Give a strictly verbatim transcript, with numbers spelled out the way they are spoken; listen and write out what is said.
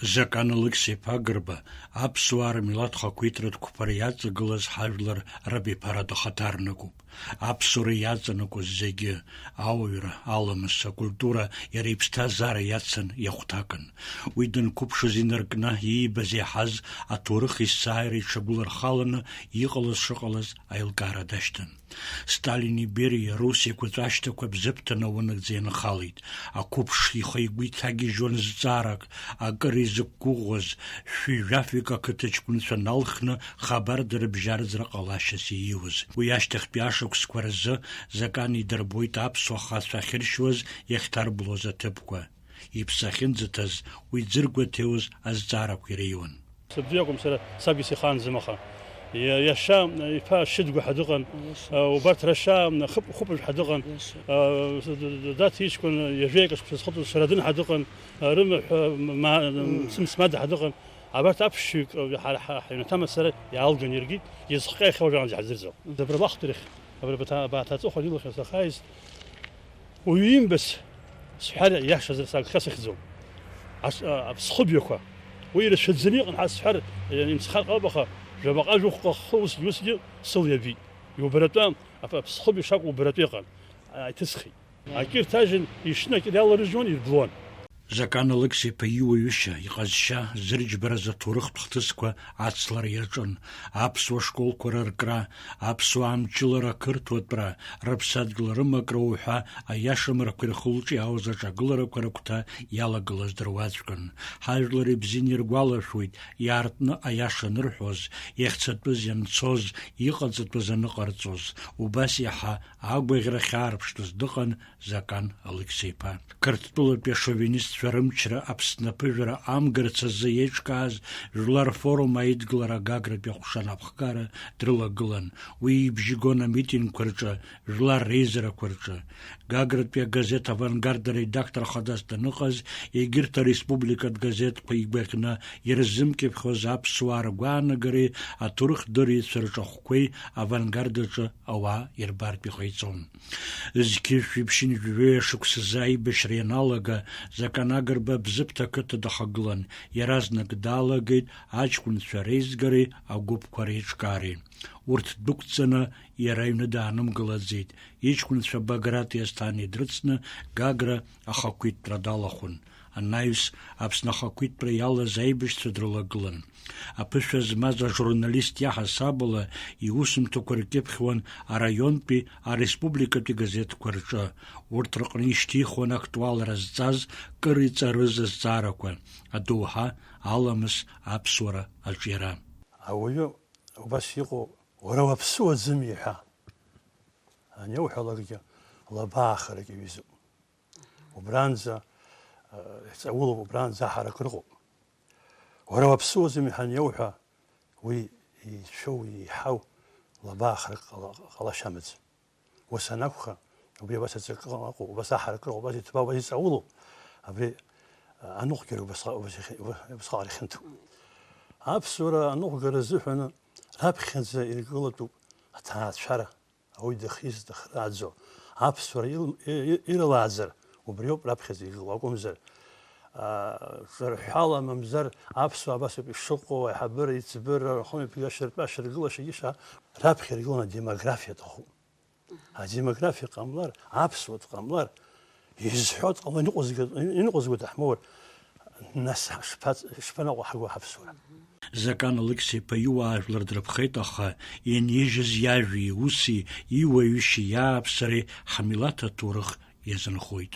Закан Алықьса-иԥа Гырба аԥсуаа рмилаҭ хақәиҭратә қәԥара иаҵагылаз ҳажәлар рабиԥарада хаҭарнакуп. Аԥсуара иаҵанакуаз зегьы, ауаҩра, аламыс, акультура иара иԥсҭазаара иацын, иахәҭакын. Уи данқәыԥшыз инаркны иибаз иаҳаз аҭоурых есааира иҽагәылархаланы иҟалаз шыҟалаз аилкаара дашьҭан. Сталини Бериа рус еиқәаҵәа ашьҭақәа бзыԥҭаны ауанагӡа ианхалеит. Ақәыԥш ихы-игәы иҭагьежьуан зҵаарак, акыр изықәгәыӷуаз, шәи жәафҩык ақыҭа ҷкәынцәа налхны хабарда рыбжьарӡра ҟалашьас ииуз. Уи ашьҭахьтәи ашықәсқәа рзы Закан идырбоит аԥсуа хацәа ахьыршьуаз иахьҭарблуаз аҭыԥқәа. Иԥсы ахьынӡаҭаз, уи дзыргәаҭеиуаз азҵаарақәа иреиуан. Сабду иакәым, сара сабгьы сихаанӡам, аха иа-, иашьа иԥа Шьыдгәа ҳәа дыҟан, Иашьа. А, убарҭ рашьа хып-, Хыпыжә ҳәа дыҟан, Иашьа. А, д-, д-, д-, Даҭ иҷкәын Ежәеика шықәса зхыҵуаз Шарадын ҳәа дыҟан, а, рымаҳә, м-, ма-, Мм. Сымсмада ҳәа дыҟан. Абарҭ аԥшьҩык, а, ҳара, ҳа-, ҳаҩнаҭа мацара иаалган иаргеит, иазхҟьа иахьа уажәраанӡа иҳаӡырӡуан. Абра лахтәарахь, абра баҭа-, баҭа аҵыхәа илахь сахааиз, уаҩы имбац сҳәар иашазар сагхьа сыхьӡом. Ас-, а, аԥсхыбҩақәа, уи ирацәаӡаны иҟан ҳәа сҳәар, э, имцхар ҟалап, аха жәабаҟа жәохәҟа хы усгьы, усгьы сылиабеит. Иубаратәы, ап-, аԥсхыбаҩ шакәу убаратәы иҟан, а, иҭысхит. Акы ирҭажьын, ишьны акыр иаларыжьуан, ирблуан. Закан Алықьса-иԥа иуаҩышьа, иҟазшьа зырџьбараз аҭоурыхтә хҭысқәа ацлара иаҿын, аԥсуа школқәа раркра, аԥсуаа амчылара, ақырҭуатәра, рыԥсадгьыл рымакра уҳәа аиашамрақәа ирхылҿиаауаз аҿагыларақәа рыгәҭа иалагылаз дыруаӡәкын. Ҳажәлар ибзианы иргәалашәоит, иаартны аиаша анырҳәоз, иахьцатәыз ианцоз, иҟаҵатәыз аныҟарҵоз, убас иаҳа агәаӷьра ахьаарԥштәыз дыҟан Закан Алықьса-иԥа. Қырҭтәылатәи ашовинистцәа рымчра Аԥсны аԥыжәара амгарц азы еиҿкааз Жәлар рфорум аидгылара Гагратәи аҟәша анапхгара дрылагылан. Уи ибжьы гон амитингқәа рҿы, жәлар реизарақәа рҿы. Гагратәи агазеҭ Авангард аредактор хадас даныҟаз, егьырҭ ареспубликатә газеҭқәа игәаӷьны ирзымкьыԥхьуаз аԥсуаа ргәаанагареи аҭоурыхдырҩцәа рҿахәқәеи Авангард аҿы ауаа ирбартә иҟаиҵон. Зқьи жәшәи ԥшьынҩажәи жәаҩа шықәсазы аибашьра ианалага, Закан Агрба Бзыԥҭа ақыҭа дахагылан, иаразнак далагеит аҷкәынцәа реизгареи агәыԥқәа реиҿкаареи. Урҭ дәықәҵаны иара аҩны даанымгылаӡеит, иҷкәынцәа Баграти Асҭани дрыцны Гагра ахақәиҭтәра далахәын. Анаҩс, Аԥсны ахақәиҭтәра иалаз аибашьцәа дрылагылан. Аԥышәа змаз ажурналист иаҳасабала иусумҭақәа ркьыԥхьуан араионтәи, ареспубликатәи газеҭқәа рҿы. Урҭ рҟны ишьҭихуан актуалра зҵаз, кыр иҵарыз азҵаарақәа, адоуҳа, аламыс, аԥсуара, аҿиара. Ауаҩы убас иҟоу, уара уаԥсыуаӡами ҳәа аниауҳәалакгьы, лабаахарак иҩызоуп. Убранӡа, э, иҵаулоуп, убранӡа аҳарак рыҟоуп. Уара уаԥсыуаӡами ҳәа аниауҳәа, уи ицәоу, иеиҳау лабаахарак ҟала-, ҟалашьа амаӡам. Ус анакәха, убри абас аҵакы ыҟоуп, убас аҳарак ыҟоуп, убас иҭбаау, убас иҵаулоуп. Абри, э, аныҟәгара убасҟа-, убас ихьы-, убасҟак ихьанҭоуп. Аԥсуара аныҟәгара азыҳәаны раԥхьаӡа иргылатәуп аҭаацәара. Ауаҩы дахьиз дахрааӡо, аԥсуара ил-, и-, и-, ирылааӡар, убриоуп раԥхьаӡа игыло акәымзар, аа, ҿырҳәала, мамзар, аԥсуаа абас ауп ишыҟоу, аиҳабыра, иҵбыра, рхымҩаԥгашьа, ртәашьа, ргылашьа, иша, раԥхьа иргыланы адемографиа аҭахуп. Адемографиа ҟамлар, аԥсуа дҟамлар, изҳәо дҟамлар, иныҟәызго, иныҟәызго даҳмоур, нас шԥац-, шԥанаҟәаҳго ҳаԥсуара? Закан Алықьса-иԥа иуаажәлар дрыԥхеит, аха инижьыз иажәеи уси, иуаҩышьеи иааԥсареи ҳмилаҭ аҭоурых иазынхоит.